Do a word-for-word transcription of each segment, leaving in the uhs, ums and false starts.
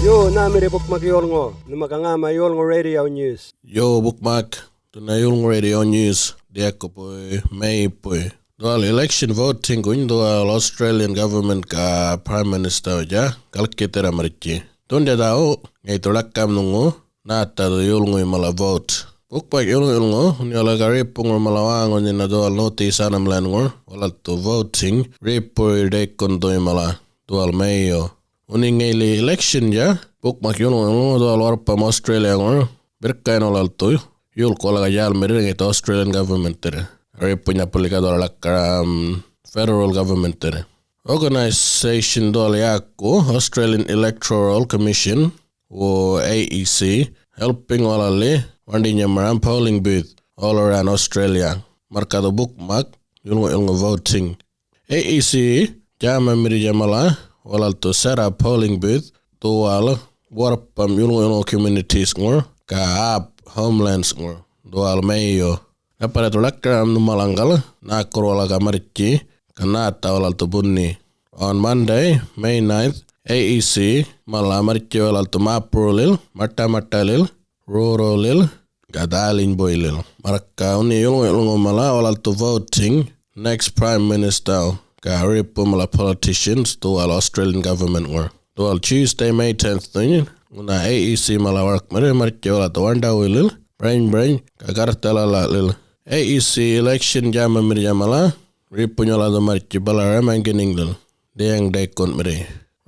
Yo, nhämirri bukmak yolŋu, nhuma ga ŋäma yolŋu radio news. Yo, bukmak, dhuna yolŋu radio news, dhiyakku puy, May puy. Dhuwal election voting guny dhuwal Australian government ga Prime Minister-wutja galkithirra marrtji. Dhundja dhaw, ŋaythu ḻakam nhuŋu, nhätha dhu yolŋuy mala vote. Bukmak yolŋu yolŋu, ŋunhi wala ga ripuŋur mala wäŋunhina dhuwal North East Arnhem Land-ŋur, walal dhu voting, ripuy ḏaykun dhuy mala, dhuwal May-yu. Ŋunhi ŋayli election-dja, bukmak yolŋu yolŋu dhuwal warrpam Australia-ŋur, birrkaꞌyun walal dhu, yolk wala ga djälmirri ŋaythu Australian government-irr. Ripuny apuli ga dhuwal ḻakkaram federal government-irr. Organization dhuwal yäku Australian Electoral Commission, wo A E C, helping walali waṉḏinyamaram polling booth all around Australia. Marrkadhu bukmak, yolŋu yolŋu voting. A E C djämamirrija mala, walal dhu sarra polling booth, dhuwal warrpam yolŋu yolŋu communities-ŋur, ga app homelands-ŋur, dhuwal May-yu. Ŋaparra dhu ḻakkaram nhumalaŋgal, nhäkurr wala ga marrtji, ga nhätha walal dhu bunni. On Monday, May ninth, A E C mala marrtji walal dhu Mapurulil, Maṭamaṭalil, Rurulil, ga Dhälinybuylil. Marrka ŋunhi yulŋu-yulŋu mala walal dhu voting next Prime Minister, ga ripu mala politicians dhuwal Australian government-ŋur. Dhuwal Tuesday, May tenth-thuny, ŋunha A E C mala warkmirri marrtji walal dhu Waṉḏawuylil, Barainybarain, ga Garthalalil. A E C election djämamirrija mala, ripuny walal dhu marrtji bala Ramaŋginiŋlil, dhiyaŋ ḏaykunmirri.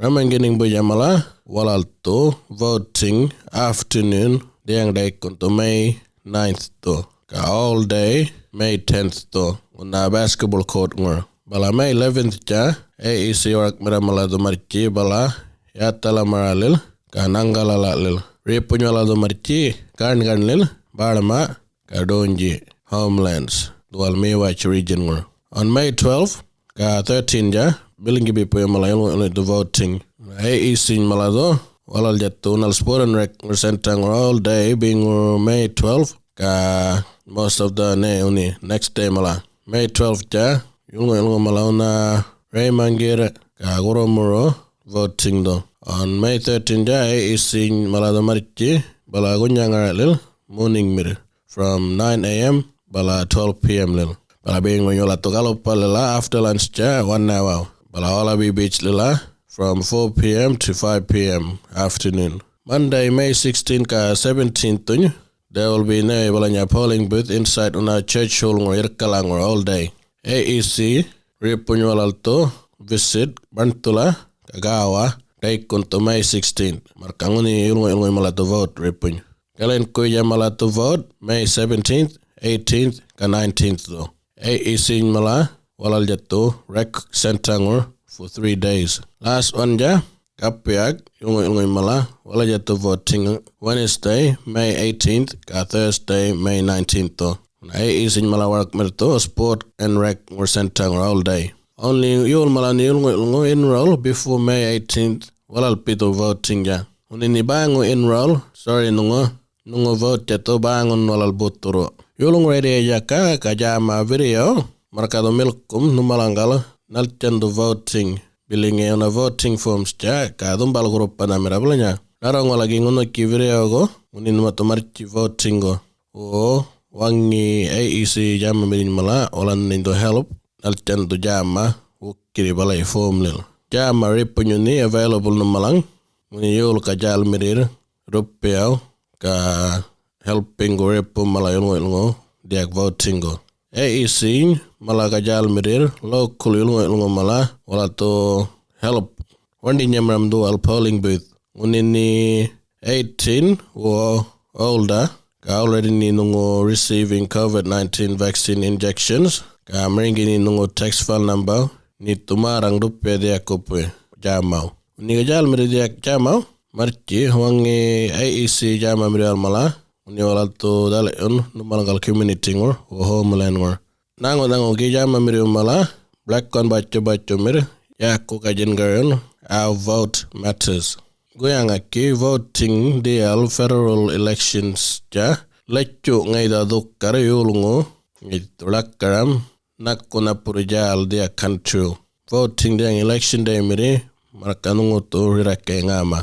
Ramaŋginiŋ buyja mala, walal dhu voting afternoon, dhiyaŋ ḏaykun dhu May ninth dhu. Ga all day, May tenth dhu, ŋunha basketball court-ŋur. Bala May eleventh-tja, A E C warkmirra mala dhu marrtji bala Yäthalamaralil, ga Naŋgalalalil. Ripuny walal dhu marrtji, Gaṉ-Gaṉlil, Ba̱rma, ga Ḏunji, homelands, dhuwal Miwatch region-ŋur. On May twelve, ga thirteen-tja, bilŋgi bipuy mala yulŋu-yulŋu dhu voting. A E C-ny mala dhu, walalja dhu nal Sport and Rec-ŋur center-ŋur all day, beŋur May twelve, ga most of the day ŋunhi next day mala. May twelve-tja, yulŋu-yulŋu mala ŋunha Raymanngirr, ga Gurrumurru voting dhu. On May thirteen-tja, A E C-ny mala dhu marrtji, bala Gunyaŋaralil, morning-mirr, from nine A M bala twelve P M-lil. Bala beŋuny walal dhu galupalila after lunch-tja one hour. Bala Wallaby Beach-lila from four P M to five P M afternoon. Monday, May sixteenth ga seventeenth-thuny, there will be no balanya polling booth inside ŋunha church hall-ŋur yirrkalaŋur all day. A E C ripuny walal dhu visit Baṉthula ga Gawa ḏaykun dhu May sixteenth. Marrka ŋunhi yulŋu-yulŋuy mala dhu vote ripuny. Galinkuyja mala dhu vote May seventeenth, eighteenth, ga nineteenth dhu. A E C-ny mala walalja dhu rec center-ŋur for three days. Last one-tja, Gapyak, yulŋu-yulŋuy mala walalja dhu voting Wednesday, May eighteenth, ga Thursday, May nineteenth dhu. A E C-ny mala warkmirr dhu Sport and Rec-ŋur center-ŋur all day. Only yol mala ŋunhi yulŋu-yulŋu enroll before May eighteenth, walalpi dhu voting-dja. Ŋunhi nhi bäŋu enroll, sorry, nhuŋu, nhuŋu vote-tja dhu bäŋun walal buthurru. Yulŋu raydiya jaka ga djäma video, marrka dhu milkum nhumalaŋgal nhaltjan dhu voting. Bili ŋayi ŋunha voting forms-tja ga dhumbal gurrupanhamirra balanya. Ŋarruŋu walal gi ŋunhiki video-gu, ŋunhi nhuma dhu marrtji voting-gu. Wo, waŋi A E C djämamirrinyiny mala, walal nhuny dhu help, nhaltjan dhu djäma, wukirri balayi form-lil. Djäma ripuny ŋunhi available nhumalaŋ, ŋunhi yolka djälmirrirr, rrupiyaw, ga helping-gu ripu mala yulŋu-yulŋu, dhiyak voting-gu. A E C-ny mala ga djälmirrirr, local yulŋu-yulŋu mala, walal dhu help waṉḏinyamaram dhuwal polling booth. Ŋunhi nhi eighteen wo older, ga already nhi nhuŋu receiving COVID nineteen vaccine injections, ga marŋgi nhi nhuŋu tax file number, nhi dhu märraŋ ḏupiya dhiyakupuy djämaw. Ŋunhi ga djälmirri dhiyak djämaw, marrtji, waŋi A E C djämamirriwal mala, ŋunhi walal dhu dhalinyun nhumalaŋgal community-ŋur, wo homeland-ŋur. Nhäŋu-nhäŋu gi djämamirriw mala, black-wan batju-batjumirr, yäku gajin garun, Our Vote Matters. Guyaŋaki voting dhiyal federal elections-tja, latjuꞌ ŋayi dha dhukar yolŋu, ŋayi dhu ḻakkaram, nhakun apurru djäl dhiyak country-w. Voting dhiyaŋ election day-mirri, marrka nhuŋu dhu rirrakay ŋäma.